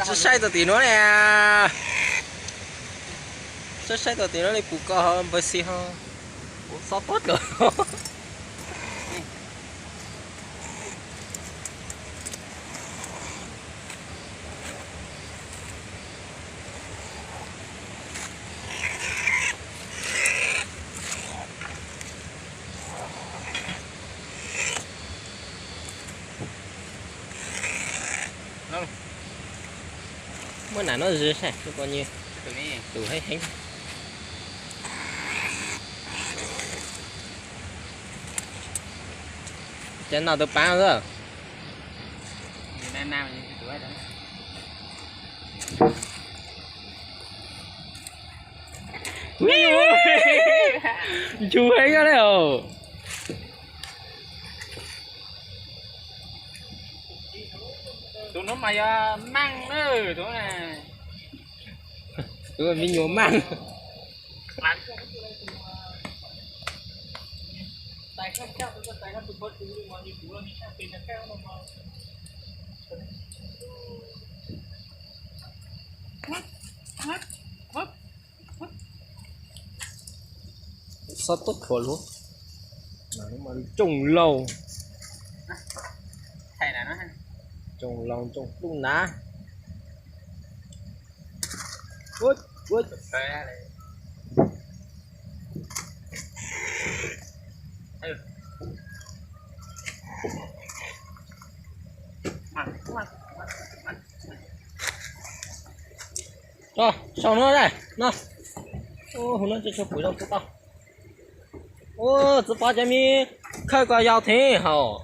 Saib saib tau tim nuav ne. Saib saib tau tim nuav li puv ko ho npawg xis ho. Xob tuab kawg. Muab nam no zis saib, tus heev heev. Cov no tus pav xwb. Ncu heev le os. Tus nuav mas yog maaj na, tus na. Tus me nyuam maaj. Xob tuab khuav lug. Tsoom laug, tsoom laug tsoom pluj nav. Sau no, no, hu no tsis tshua pum zoo tsis tau. Ua txiv pov cov me khawb ko yau theeb hos.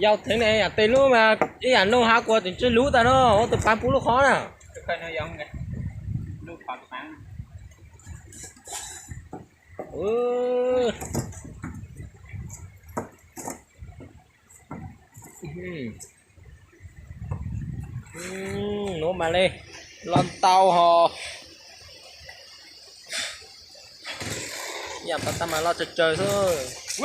Yau theeb ne, yam tej lub mas ib yam noog hav kuas tseem tsw lub tas no, ua tus pav pub lub qhov na. Nuav mas le, los ntau hos. Yam pas tas mas los tsawg tsawg xwb.